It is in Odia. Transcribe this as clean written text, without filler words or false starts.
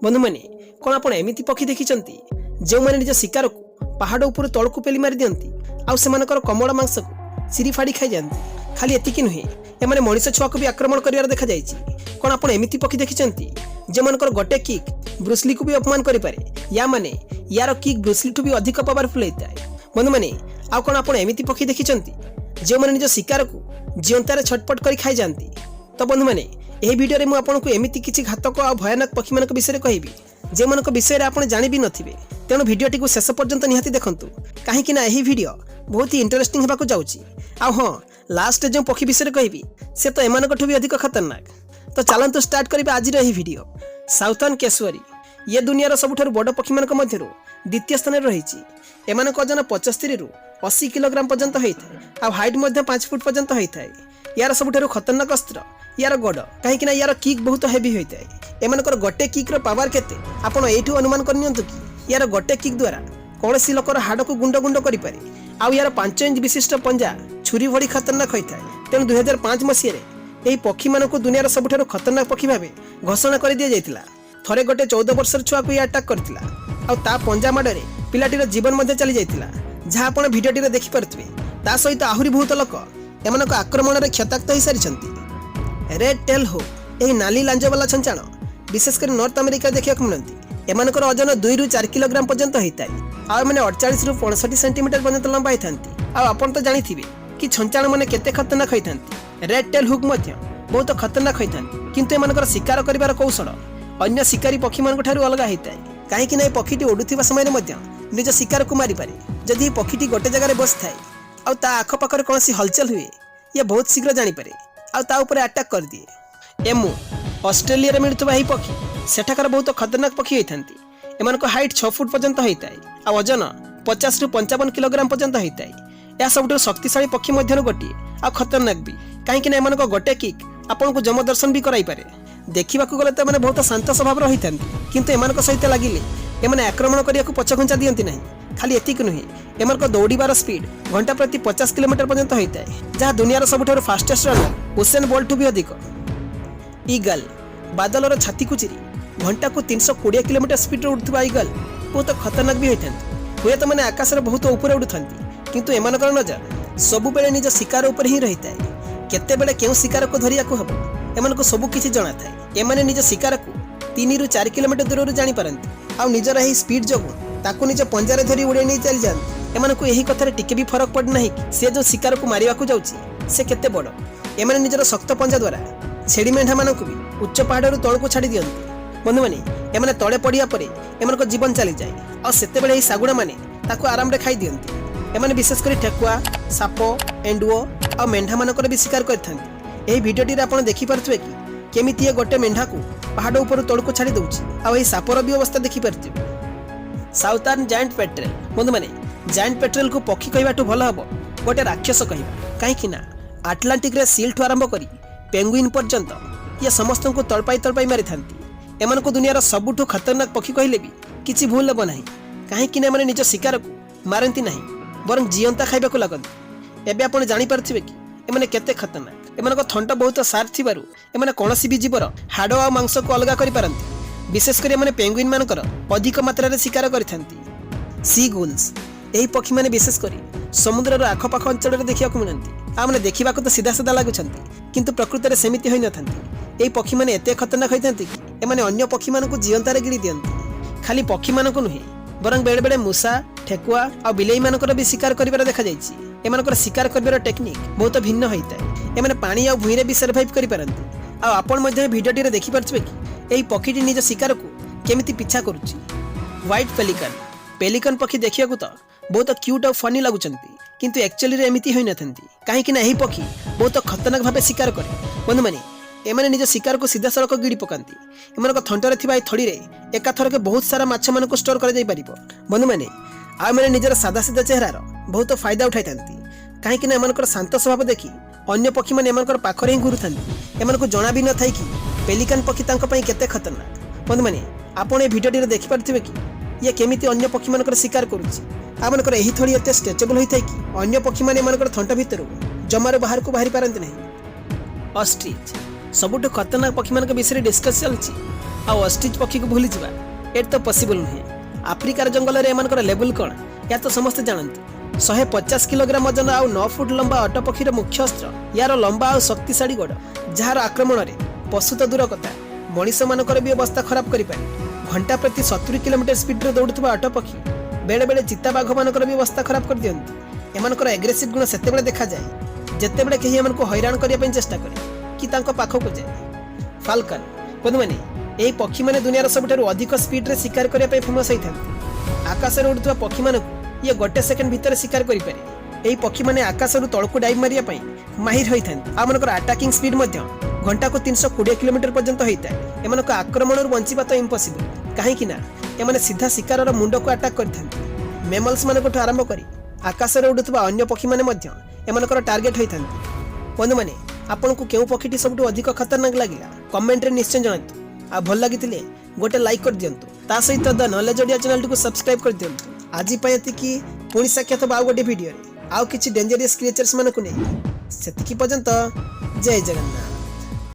ବନ୍ଧୁମାନେ, କ'ଣ ଆପଣ ଏମିତି ପକ୍ଷୀ ଦେଖିଛନ୍ତି, ଯେଉଁମାନେ ନିଜ ଶିକାରକୁ ପାହାଡ଼ ଉପରୁ ତଳକୁ ପେଲି ମାରି ଦିଅନ୍ତି ଆଉ ସେମାନଙ୍କର କୋମଳ ମାଂସକୁ ଚିରି ଫାଡ଼ି ଖାଇଯାଆନ୍ତି? ଖାଲି ଏତିକି ନୁହେଁ, ଏମାନେ ମଣିଷ ଛୁଆକୁ ବି ଆକ୍ରମଣ କରିବାର ଦେଖାଯାଇଛି। କ'ଣ ଆପଣ ଏମିତି ପକ୍ଷୀ ଦେଖିଛନ୍ତି, ଯେଉଁମାନଙ୍କର ଗୋଟେ କିକ୍ ବ୍ରୁସଲିକୁ ବି ଅପମାନ କରିପାରେ? ୟା ମାନେ ୟାର କିକ୍ ବ୍ରୁସଲିଠୁ ବି ଅଧିକ ପାୱାରଫୁଲ୍ ହେଇଥାଏ। ବନ୍ଧୁମାନେ, ଆଉ କ'ଣ ଆପଣ ଏମିତି ପକ୍ଷୀ ଦେଖିଛନ୍ତି, ଯେଉଁମାନେ ନିଜ ଶିକାରକୁ ଜିଅନ୍ତାରେ ଛଟପଟ କରି ଖାଇଯାଆନ୍ତି? ତ ବନ୍ଧୁମାନେ, ଏହି ଭିଡ଼ିଓରେ ମୁଁ ଆପଣଙ୍କୁ ଏମିତି କିଛି ଘାତକ ଆଉ ଭୟାନକ ପକ୍ଷୀମାନଙ୍କ ବିଷୟରେ କହିବି, ଯେଉଁମାନଙ୍କ ବିଷୟରେ ଆପଣ ଜାଣି ବି ନଥିବେ। ତେଣୁ ଭିଡ଼ିଓଟିକୁ ଶେଷ ପର୍ଯ୍ୟନ୍ତ ନିହାତି ଦେଖନ୍ତୁ, କାହିଁକି ନା ଏହି ଭିଡ଼ିଓ ବହୁତ ହି ଇଣ୍ଟରେଷ୍ଟିଂ ହେବାକୁ ଯାଉଛି। ଆଉ ହଁ, ଲାଷ୍ଟରେ ଯେଉଁ ପକ୍ଷୀ ବିଷୟରେ କହିବି, ସେ ତ ଏମାନଙ୍କଠୁ ବି ଅଧିକ ଖତରନାକ। ତ ଚାଲନ୍ତୁ ଷ୍ଟାର୍ଟ କରିବା ଆଜିର ଏହି ଭିଡ଼ିଓ। ସାଉଥର୍ନ କେଶୁଆରୀ। ଇଏ ଦୁନିଆର ସବୁଠାରୁ ବଡ଼ ପକ୍ଷୀମାନଙ୍କ ମଧ୍ୟରୁ ଦ୍ୱିତୀୟ ସ୍ଥାନରେ ରହିଛି। ଏମାନଙ୍କ ଓଜନ 75ରୁ 80 କିଲୋଗ୍ରାମ ପର୍ଯ୍ୟନ୍ତ ହୋଇଥାଏ ଆଉ ହାଇଟ୍ ମଧ୍ୟ 5 ଫୁଟ ପର୍ଯ୍ୟନ୍ତ ହୋଇଥାଏ। ୟାର ସବୁଠାରୁ ଖତରନାକ ଅସ୍ତ୍ର ୟାର ଗୋଡ଼, କାହିଁକି ନା ୟାର କିକ୍ ବହୁତ ହେଭି ହୋଇଥାଏ। ଏମାନଙ୍କର ଗୋଟେ କିକ୍ର ପାୱାର କେତେ, ଆପଣ ଏଇଠୁ ଅନୁମାନ କରିନିଅନ୍ତୁ କି ୟାର ଗୋଟେ କିକ୍ ଦ୍ୱାରା କୌଣସି ଲୋକର ହାଡ଼କୁ ଗୁଣ୍ଡ ଗୁଣ୍ଡ କରିପାରେ। ଆଉ ୟାର 5 ଇଞ୍ଚ ବିଶିଷ୍ଟ ପଞ୍ଜା ଛୁରୀ ଭଳି ଖତରନାକ ହୋଇଥାଏ। ତେଣୁ 2005 ମସିହାରେ ଏହି ପକ୍ଷୀମାନଙ୍କୁ ଦୁନିଆର ସବୁଠାରୁ ଖତରନାକ ପକ୍ଷୀ ଭାବେ ଘୋଷଣା କରିଦିଆଯାଇଥିଲା। ଥରେ ଗୋଟେ 14 ବର୍ଷର ଛୁଆକୁ ଇଏ ଆଟାକ୍ କରିଥିଲା ଆଉ ତା ପଞ୍ଜା ମାଡ଼ରେ ପିଲାଟିର ଜୀବନ ମଧ୍ୟ ଚାଲି ଯାଇଥିଲା, ଯାହା ଆପଣ ଭିଡ଼ିଓଟିରେ ଦେଖିପାରୁଥିବେ। ତା ସହିତ ଆହୁରି ବହୁତ ଲୋକ ଏମାନଙ୍କ ଆକ୍ରମଣରେ କ୍ଷତାକ୍ତ ହୋଇସାରିଛନ୍ତି। Red tail hawk. ଏହି ନାଲି ଲାଞ୍ଜବାଲା ଛଞ୍ଚାଣ ବିଶେଷ କରି ନର୍ଥ ଆମେରିକାରେ ଦେଖିବାକୁ ମିଳନ୍ତି। ଏମାନଙ୍କର ଓଜନ 2ରୁ 4 କିଲୋଗ୍ରାମ ପର୍ଯ୍ୟନ୍ତ ହୋଇଥାଏ ଆଉ ଏମାନେ 48ରୁ 65 ସେଣ୍ଟିମିଟର ପର୍ଯ୍ୟନ୍ତ ଲମ୍ବା ହୋଇଥାନ୍ତି। ଆଉ ଆପଣ ତ ଜାଣିଥିବେ କି ଛଞ୍ଚାଣ ମାନେ କେତେ ଖତରନାକ ହୋଇଥାନ୍ତି। ରେଡ୍ ଟେଲ୍ ହୁକ୍ ମଧ୍ୟ ବହୁତ ଖତରନାକ ହୋଇଥାନ୍ତି, କିନ୍ତୁ ଏମାନଙ୍କର ଶିକାର କରିବାର କୌଶଳ ଅନ୍ୟ ଶିକାରୀ ପକ୍ଷୀମାନଙ୍କ ଠାରୁ ଅଲଗା ହୋଇଥାଏ, କାହିଁକି ନା ଏ ପକ୍ଷୀଟି ଉଡୁଥିବା ସମୟରେ ମଧ୍ୟ ନିଜ ଶିକାରକୁ ମାରିପାରେ। ଯଦି ଏହି ପକ୍ଷୀଟି ଗୋଟେ ଜାଗାରେ ବସିଥାଏ ଆଉ ତା ଆଖପାଖରେ କୌଣସି ହଲଚଲ ହୁଏ, ଇଏ ବହୁତ ଶୀଘ୍ର ଜାଣିପାରେ ଆଉ ତା ଉପରେ ଆଟାକ୍ କରିଦିଏ। ଏମୁ। ଅଷ୍ଟ୍ରେଲିଆରେ ମିଳୁଥିବା ଏହି ପକ୍ଷୀ ସେଠାକାର ବହୁତ ଖତରନାକ ପକ୍ଷୀ ହୋଇଥାନ୍ତି। ଏମାନଙ୍କ ହାଇଟ୍ 6 ଫୁଟ ପର୍ଯ୍ୟନ୍ତ ହୋଇଥାଏ ଆଉ ଓଜନ 50ରୁ 55 କିଲୋଗ୍ରାମ ପର୍ଯ୍ୟନ୍ତ ହୋଇଥାଏ। ଏହା ସବୁଠାରୁ ଶକ୍ତିଶାଳୀ ପକ୍ଷୀ ମଧ୍ୟରୁ ଗୋଟିଏ ଆଉ ଖତରନାକ ବି, କାହିଁକି ନା ଏମାନଙ୍କ ଗୋଟେ କିକ୍ ଆପଣଙ୍କୁ ଯମ ଦର୍ଶନ ବି କରାଇପାରେ। ଦେଖିବାକୁ ଗଲେ ତ ଏମାନେ ବହୁତ ଶାନ୍ତ ସ୍ୱଭାବର ହୋଇଥାନ୍ତି, କିନ୍ତୁ ଏମାନଙ୍କ ସହିତ ଲାଗିଲେ ଏମାନେ ଆକ୍ରମଣ କରିବାକୁ ପଛଘୁଞ୍ଚା ଦିଅନ୍ତି ନାହିଁ। ଖାଲି ଏତିକି ନୁହେଁ, ଏମାନଙ୍କ ଦୌଡ଼ିବାର ସ୍ପିଡ୍ ଘଣ୍ଟା ପ୍ରତି 50 କିଲୋମିଟର ପର୍ଯ୍ୟନ୍ତ ହୋଇଥାଏ, ଯାହା ଦୁନିଆର ସବୁଠାରୁ ଫାଷ୍ଟେଷ୍ଟ ରନର ଉସେନ୍ ବୋଲ୍ଟଠୁ ବି ଅଧିକ। ଇଗଲ। ବାଦଲର ଛାତିକୁ ଚିରି ଘଣ୍ଟାକୁ 320 କିଲୋମିଟର ସ୍ପିଡ୍ରେ ଉଡୁଥିବା ଇଗଲ ବହୁତ ଖତରନାକ ବି ହୋଇଥାନ୍ତି। ହୁଏତ ମାନେ ଆକାଶରେ ବହୁତ ଉପରେ ଉଡୁଥାନ୍ତି, କିନ୍ତୁ ଏମାନଙ୍କର ନଜର ସବୁବେଳେ ନିଜ ଶିକାର ଉପରେ ହିଁ ରହିଥାଏ। କେତେବେଳେ କେଉଁ ଶିକାରକୁ ଧରିବାକୁ ହେବ, ଏମାନଙ୍କୁ ସବୁ କିଛି ଜଣାଥାଏ। ଏମାନେ ନିଜ ଶିକାରକୁ 3ରୁ 4 କିଲୋମିଟର ଦୂରରୁ ଜାଣିପାରନ୍ତି ଆଉ ନିଜର ଏହି ସ୍ପିଡ୍ ଯୋଗୁଁ ତାକୁ ନିଜ ପଞ୍ଜାରେ ଧରି ଉଡ଼େଇ ନେଇ ଚାଲିଯାଆନ୍ତି। ଏମାନଙ୍କୁ ଏହି କଥାରେ ଟିକେ ବି ଫରକ ପଡ଼େ ନାହିଁ କି ସେ ଯେଉଁ ଶିକାରକୁ ମାରିବାକୁ ଯାଉଛି, ସେ କେତେ ବଡ଼। ଏମାନେ ନିଜର ଶକ୍ତ ପଞ୍ଜା ଦ୍ୱାରା ଛେଳି ମେଣ୍ଢାମାନଙ୍କୁ ବି ଉଚ୍ଚ ପାହାଡ଼ରୁ ତଳକୁ ଛାଡ଼ି ଦିଅନ୍ତି। ବନ୍ଧୁମାନେ, ଏମାନେ ତଳେ ପଡ଼ିବା ପରେ ଏମାନଙ୍କ ଜୀବନ ଚାଲିଯାଏ ଆଉ ସେତେବେଳେ ଏହି ଶାଗୁଣାମାନେ ତାକୁ ଆରାମରେ ଖାଇ ଦିଅନ୍ତି। ଏମାନେ ବିଶେଷ କରି ଠେକୁଆ, ସାପ, ଏଣ୍ଡୁଅ ଆଉ ମେଣ୍ଢାମାନଙ୍କର ବି ଶିକାର କରିଥାନ୍ତି। ଏହି ଭିଡ଼ିଓଟିରେ ଆପଣ ଦେଖିପାରୁଥିବେ କି କେମିତି ଏ ଗୋଟେ ମେଣ୍ଢାକୁ ପାହାଡ଼ ଉପରୁ ତଳକୁ ଛାଡ଼ି ଦେଉଛି ଆଉ ଏହି ସାପର ବି ଅବସ୍ଥା ଦେଖିପାରୁଥିବେ। ସାଉଥାର୍ନ ଜାଏଣ୍ଟ ପେଟ୍ରେଲ। ବନ୍ଧୁମାନେ, ଜାଏଣ୍ଟ ପେଟ୍ରେଲକୁ ପକ୍ଷୀ କହିବାଠୁ ଭଲ ହେବ ଗୋଟେ ରାକ୍ଷସ କହିବା, କାହିଁକି ନା ଆଟଲାଣ୍ଟିକରେ ସିଲ୍ଠୁ ଆରମ୍ଭ କରି ପେଙ୍ଗୁଇନ୍ ପର୍ଯ୍ୟନ୍ତ ଇଏ ସମସ୍ତଙ୍କୁ ତଳପାଇ ତଳପାଇ ମାରିଥାନ୍ତି। ଏମାନଙ୍କୁ ଦୁନିଆର ସବୁଠୁ ଖତରନାକ ପକ୍ଷୀ କହିଲେ ବି କିଛି ଭୁଲ ହେବ ନାହିଁ, କାହିଁକି ନା ଏମାନେ ନିଜ ଶିକାରକୁ ମାରନ୍ତି ନାହିଁ, ବରଂ ଜିଅନ୍ତା ଖାଇବାକୁ ଲାଗନ୍ତି। ଏବେ ଆପଣ ଜାଣିପାରୁଥିବେ କି ଏମାନେ କେତେ ଖତରନାକ। ଏମାନଙ୍କ ଥଣ୍ଟ ବହୁତ ସାର୍ପ ଥିବାରୁ ଏମାନେ କୌଣସି ବି ଜୀବର ହାଡ଼ ଆଉ ମାଂସକୁ ଅଲଗା କରିପାରନ୍ତି। ବିଶେଷ କରି ଏମାନେ ପେଙ୍ଗୁଇନ୍ ମାନଙ୍କର ଅଧିକ ମାତ୍ରାରେ ଶିକାର କରିଥାନ୍ତି। ସି ଗୁଲ୍ସ। ଏହି ପକ୍ଷୀମାନେ ବିଶେଷ କରି ସମୁଦ୍ରର ଆଖପାଖ ଅଞ୍ଚଳରେ ଦେଖିବାକୁ ମିଳନ୍ତି। ଆଉ ମାନେ ଦେଖିବାକୁ ତ ସିଧା ସିଧା ଲାଗୁଛନ୍ତି, କିନ୍ତୁ ପ୍ରକୃତରେ ସେମିତି ହୋଇନଥାନ୍ତି। ଏହି ପକ୍ଷୀମାନେ ଏତେ ଖତରନାକ ହୋଇଥାନ୍ତି କି ଏମାନେ ଅନ୍ୟ ପକ୍ଷୀମାନଙ୍କୁ ଜିଅନ୍ତାରେ ଗିଳି ଦିଅନ୍ତି। ଖାଲି ପକ୍ଷୀମାନଙ୍କୁ ନୁହେଁ, ବରଂ ବେଳେବେଳେ ମୂଷା, ଠେକୁଆ ଆଉ ବିଲେଇମାନଙ୍କର ବି ଶିକାର କରିବାର ଦେଖାଯାଇଛି। ଏମାନଙ୍କର ଶିକାର କରିବାର ଟେକ୍ନିକ୍ ବହୁତ ଭିନ୍ନ ହୋଇଥାଏ। ଏମାନେ ପାଣି ଆଉ ଭୂଇଁରେ ବି ସର୍ଭାଇଭ୍ କରିପାରନ୍ତି। ଆଉ ଆପଣ ମଧ୍ୟ ଏହି ଭିଡ଼ିଓଟିରେ ଦେଖିପାରୁଥିବେ କି ଏହି ପକ୍ଷୀଟି ନିଜ ଶିକାରକୁ କେମିତି ପିଛା କରୁଛି। White pelican. Pelican ପକ୍ଷୀ ଦେଖିବାକୁ ତ ବହୁତ କ୍ୟୁଟ୍ ଆଉ ଫନି ଲାଗୁଛନ୍ତି, କିନ୍ତୁ ଆକ୍ଚୁଆଲିରେ ଏମିତି ହୋଇନଥାନ୍ତି, କାହିଁକି ନା ଏହି ପକ୍ଷୀ ବହୁତ ଖତରନାକ ଭାବେ ଶିକାର କରେ। ବନ୍ଧୁମାନେ, ଏମାନେ ନିଜ ଶିକାରକୁ ସିଧାସଳଖ ଗିଳି ପକାନ୍ତି। ଏମାନଙ୍କ ଥଣ୍ଟରେ ଥିବା ଏହି ଥଳିରେ ଏକାଥରକେ ବହୁତ ସାରା ମାଛମାନଙ୍କୁ ଷ୍ଟୋର କରାଯାଇପାରିବ। ବନ୍ଧୁମାନେ, ଆଉ ଏମାନେ ନିଜର ସାଦା ସିଧା ଚେହେରାର ବହୁତ ଫାଇଦା ଉଠାଇଥାନ୍ତି, କାହିଁକି ନା ଏମାନଙ୍କର ଶାନ୍ତ ସ୍ୱଭାବ ଦେଖି ଅନ୍ୟ ପକ୍ଷୀମାନେ ଏମାନଙ୍କର ପାଖରେ ହିଁ ଘୁରୁଥାନ୍ତି। ଏମାନଙ୍କୁ ଜଣା ବି ନଥାଏ କି ପେଲିକାନ ପକ୍ଷୀ ତାଙ୍କ ପାଇଁ କେତେ ଖତରନାକ। ବନ୍ଧୁମାନେ, ଆପଣ ଏ ଭିଡ଼ିଓଟିରେ ଦେଖିପାରୁଥିବେ କି ଇଏ କେମିତି ଅନ୍ୟ ପକ୍ଷୀମାନଙ୍କର ଶିକାର କରୁଛି। ଏମାନଙ୍କର ଏହି ଥଳି ଏତେ ଷ୍ଟ୍ରେଚେବଲ୍ ହୋଇଥାଏ କି ଅନ୍ୟ ପକ୍ଷୀମାନେ ଏମାନଙ୍କର ଥଣ୍ଟ ଭିତରୁ ଜମାରୁ ବାହାରକୁ ବାହାରି ପାରନ୍ତି ନାହିଁ। ଅଷ୍ଟ୍ରିଚ୍। ସବୁଠୁ ଖତରନାକ ପକ୍ଷୀମାନଙ୍କ ବିଷୟରେ ଡିସ୍କସ୍ ଚାଲିଛି। ଆଉ ଅଷ୍ଟ୍ରିଚ୍ ପକ୍ଷୀକୁ ଭୁଲିଯିବା, ଏଇଟା ତ ପସିବଲ୍ ନୁହେଁ। ଆଫ୍ରିକାର ଜଙ୍ଗଲରେ ଏମାନଙ୍କର ଲେବୁଲ କ'ଣ, ଏହା ତ ସମସ୍ତେ ଜାଣନ୍ତି। 150 କିଲୋଗ୍ରାମ ଓଜନ ଆଉ 9 ଫୁଟ ଲମ୍ବା ଓଟ ପକ୍ଷୀର ମୁଖ୍ୟ ଅସ୍ତ୍ର ୟାର ଲମ୍ବା ଆଉ ଶକ୍ତିଶାଳୀ ଗୋଡ଼, ଯାହାର ଆକ୍ରମଣରେ ପଶୁ ତ ଦୂର କଥା, ମଣିଷମାନଙ୍କର ବି ଅବସ୍ଥା ଖରାପ କରିପାରେ। ଘଣ୍ଟା ପ୍ରତି 70 କିଲୋମିଟର ସ୍ପିଡରେ ଦୌଡୁଥିବା ଓଟ ପକ୍ଷୀ ବେଳେବେଳେ ଚିତାବାଘମାନଙ୍କର ବି ଅବସ୍ଥା ଖରାପ କରିଦିଅନ୍ତି। ଏମାନଙ୍କର ଏଗ୍ରେସିଭ୍ ଗୁଣ ସେତେବେଳେ ଦେଖାଯାଏ, ଯେତେବେଳେ କେହି ଏମାନଙ୍କୁ ହଇରାଣ କରିବା ପାଇଁ ଚେଷ୍ଟା କରେ କି ତାଙ୍କ ପାଖକୁ ଯାଏ। ଫାଲକନ୍। ବନ୍ଧୁମାନେ, ଏହି ପକ୍ଷୀମାନେ ଦୁନିଆର ସବୁଠାରୁ ଅଧିକ ସ୍ପିଡରେ ଶିକାର କରିବା ପାଇଁ ଫେମସ୍ ହୋଇଥାନ୍ତି। ଆକାଶରେ ଉଡୁଥିବା ପକ୍ଷୀମାନଙ୍କୁ ଇଏ ଗୋଟେ ସେକେଣ୍ଡ ଭିତରେ ଶିକାର କରିପାରେ। ଏହି ପକ୍ଷୀମାନେ ଆକାଶରୁ ତଳକୁ ଡାଇଭ୍ ମାରିବା ପାଇଁ ମାହିର ହୋଇଥାନ୍ତି ଆଉ ଏମାନଙ୍କର ଆଟାକିଂ ସ୍ପିଡ୍ ମଧ୍ୟ ଘଣ୍ଟାକୁ 320 କିଲୋମିଟର ପର୍ଯ୍ୟନ୍ତ ହୋଇଥାଏ। ଏମାନଙ୍କ ଆକ୍ରମଣରୁ ବଞ୍ଚିବା ତ ଇମ୍ପସିବଲ୍, କାହିଁକି ନା ଏମାନେ ସିଧା ଶିକାରର ମୁଣ୍ଡକୁ ଆଟାକ୍ କରିଥାନ୍ତି। ମେମଲ୍ସ ମାନଙ୍କଠୁ ଆରମ୍ଭ କରି ଆକାଶରେ ଉଡୁଥିବା ଅନ୍ୟ ପକ୍ଷୀମାନେ ମଧ୍ୟ ଏମାନଙ୍କର ଟାର୍ଗେଟ୍ ହୋଇଥାନ୍ତି। ବନ୍ଧୁମାନେ, ଆପଣଙ୍କୁ କେଉଁ ପକ୍ଷୀଟି ସବୁଠୁ ଅଧିକ ଖତରନାକ ଲାଗିଲା, କମେଣ୍ଟରେ ନିଶ୍ଚୟ ଜଣାନ୍ତୁ। ଆଉ ଭଲ ଲାଗିଥିଲେ ଗୋଟେ ଲାଇକ୍ କରିଦିଅନ୍ତୁ। ତା ସହିତ ଦ ନଲେଜ ଓଡ଼ିଆ ଚ୍ୟାନେଲଟିକୁ ସବସ୍କ୍ରାଇବ୍ କରିଦିଅନ୍ତୁ। ଆଜି ପାଇଁ ଏତିକି। ପୁଣି ସାକ୍ଷାତ ହେବ ଆଉ ଗୋଟେ ଭିଡ଼ିଓରେ ଆଉ କିଛି ଡେଞ୍ଜରିୟସ୍ କ୍ରିଏଚର୍ସ ମାନଙ୍କୁ ନେଇ। ସେତିକି ପର୍ଯ୍ୟନ୍ତ ଜୟ ଜଗନ୍ନାଥ।